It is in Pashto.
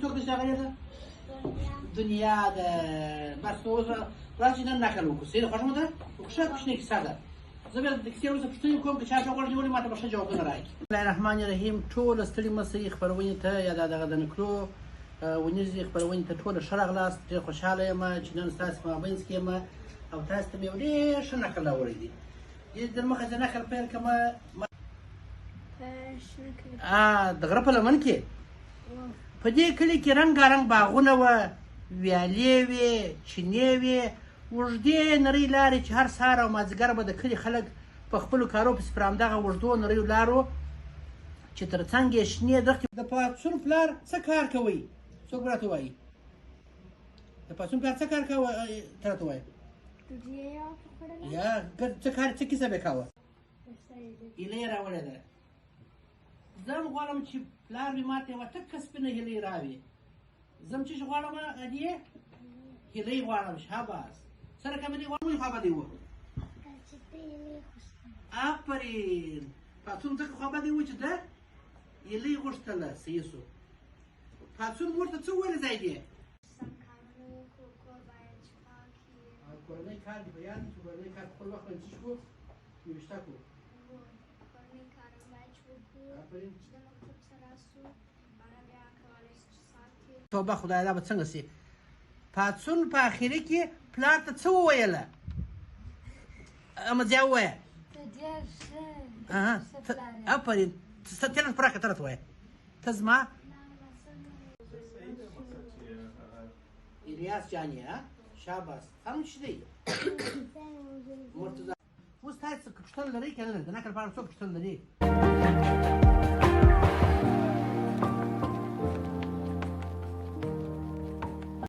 څوک دی چې راغلې ده؟ دنیا ده. بس نو اوس راشي نن نقل وکړو. صحیح ده؟ خوښه مو ده؟ ښه کوچنۍ کیسه ده. زه به د کیسې وروسته پوښتنې کوم، که چا ښه غوږ نیولی ما ته به ښه جوابونه راکړي. بسم الله الرحمن الرحیم. ټوله ستړي مه سئ خپرونې ته یا دا دغه د نکلو اونیزې خپرونې ته ټوله ښه راغلاست. ډېر خوشحاله یم چې نن ستاسې په مابینځ کې یم او تاسې ته مې یو ډېر ښه نقل راوړی دی. دې تر مخه چې نقل پیل کړم، د غره په لمن کې په دې کلي کې رنګارنګ باغونه وه، ویالې وې، چینې وې، اوږدې نرۍ لارې چې هر سهار او مازدیګر به د کلي خلک په خپلو کارو پسې پر همدغه اوږدو نریو لارو چې تر څنګ یې شنې درختې. د پاڅون پلار څه کار کوي؟ څوک به راته وایي؟ د پاڅون پلار څه کار کاوه؟ ته راته وایه. یا څه کار، څه کیسه به یې کاوه؟ هیلۍ یې راوړې ده. زه هم غواړم چې پلار مې ماته یوه تکه سپینه هیلۍ راوي. زه هم چې غواړم ادیې هیلۍ غواړم. شاباس. څه رقم هیلۍ غواړم؟ ولې خوابدی و؟ آفرین. پاڅون ځکه خوابدی و چې ده هیلۍ غوښتله. صحیح سو. پاڅون مور ته څه وویل ځای دی؟ کورنۍ کار دې په یاد چې کورنۍ کار خپل وخت باندې څه شو نوشته کو. کورنۍ کارونه باید چې وکړو، چې د مکتب څخه راسو باره بیا کولی شو چې ساعت تېر. توبه خدای، دا به څنګه سي؟ پاڅون په اخري کې پلار ته څه وویله؟ احمد ضیا ووایه. ته ډېر ښه پلار یې. آفرین. ته تېر پوره کړه، ته راته ووایه. ته زما الیاس جان یې. شاباس. هم څه دی مرتضی. اوس تاسو څه پوښتنه لرئ که نه لرئ؟ د نقل په اړه څوک پوښتنه لري؟